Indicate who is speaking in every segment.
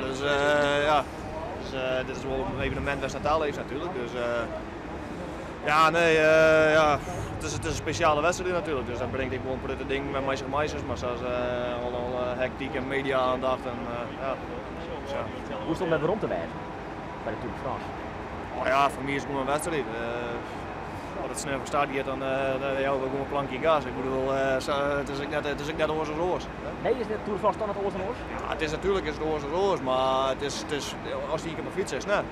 Speaker 1: dat is, ja, dus, dit is wol in evenemint wêr'tst nei ta leefst natuerlik. Dus ja, nee, ja, it is in spesjale wedstriid natuerlik. Dus dat bringt ek wol in protte dingen mei sich mei, sis mar, sa as al hektyk en media-aandacht en ja. Dus, ja.
Speaker 2: Hoe is it om wer werom te wêzen by de Tour de France?
Speaker 1: Oh ja, foar my is it gewoan in wedstriid. As it sneon fan start giet, dan jouwe we gewoan plankje gas. Ik bedoel, it is ek net oars as oars.
Speaker 2: Nee, is de Tour de France toch net oars dan oars?
Speaker 1: Ja, it is natuerlik is it oars as oars, mar it is, ast ien kear op 'e fyts sitst, net.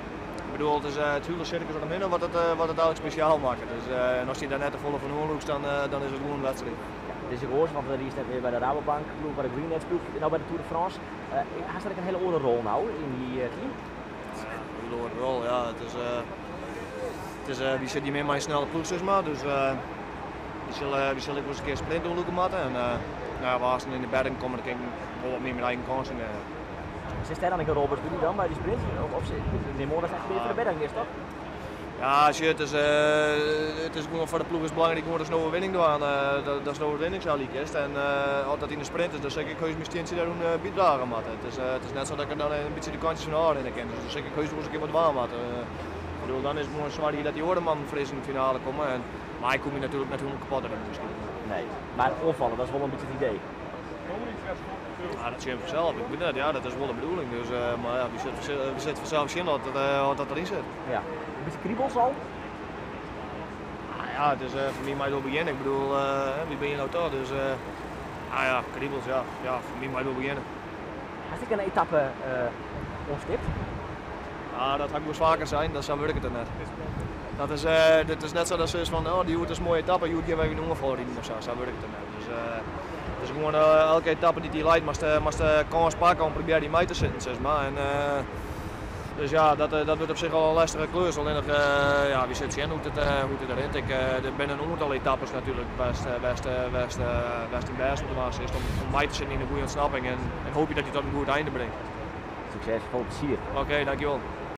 Speaker 1: Ik bedoel, it is it hiele sirkus deromhinne wat it eigentlik spesjaal makket. Dus, en ast dy dêr net te folle fan oanlûkst, dan is it gewoan in wedstriid.
Speaker 2: Ja, it is ek oars, want dy is net mear by de Rabobank ploech, by de GreenEdge ploech, no by de Tour de France. Hast ek in hiele oare rol no yn dy team?
Speaker 1: In hiele oare rol, ja. It is, wy sitte hjir mear mei in snelle ploech, sis mar. Dus wy sille ek wol ris in kear sprint oanlûke moatte. En no ja, we yn de bergen komme, dan kin ik wol wat mear myn eigen kânsen.
Speaker 2: Sit dêr dan ek in rol by dan by dy sprint? Of neem oan dat echt mear foar de bergen is, toch?
Speaker 1: Ja, sjoch, it is gewoan foar de ploech is belangryk gewoan datst in oerwinning dwaan, datst in oerwinning helje kinst. En as dat yn de sprint is, dan sil ik ek heus myn stientsje dêroan bydrage moatte. It is net sa dat ik er dan in bytsje de kantjes fan ôfrinne kin. Dus dan sil ik ek heus wol ris in kear wat dwaan moatte. Ik bedoel, dan is it gewoan soargje dat dy oare mannen fris yn de finale komme. En, mar ik kom my natuerlik net hielendal kapot rinne miskien.
Speaker 2: Nee, mar oanfalle, dat is wol in bytsje it idee.
Speaker 1: Ja, dat sjen fansels. Ik wit net, ja, dat is wol de bedoeling. Dus, mar ja, wy sitte fansels sjen oft dat deryn sit.
Speaker 2: Ja. In bytsje kribels al?
Speaker 1: Ah, ja, it is, foar my mei it wol begjinne. Ik bedoel, wy binne hjir no toch, dus ah ja, kribels, ja. Ja, foar my mei it wol begjinne.
Speaker 2: Hast ek in etappe oanstipt?
Speaker 1: Ah, dat ha ik wol faker sein, dat sa wurket it net. Dat is net sa dat se fan, oh, dy hjoed is in moaie etappe, hjoed gean wy even oanfal riden of sa. Sa wurket it net. Dus it is gewoan elke etappe dy't dy leit, moatst de kâns pakke om probearje mei te sitten, sis mar. En, dus ja, dat wurdt op sich al in lestige klus. Allinnich, ja, wy sitte sjen hoe't it rint. Der binne in oantal etappes natuerlik wêr'tst dyn bêst op dwaan silst om mei te sitten yn in goede ûntsnapping en hoopje dat dy tot in goed einde bringt.
Speaker 2: Sukses, folle plezier.
Speaker 1: Oké, dankjewol.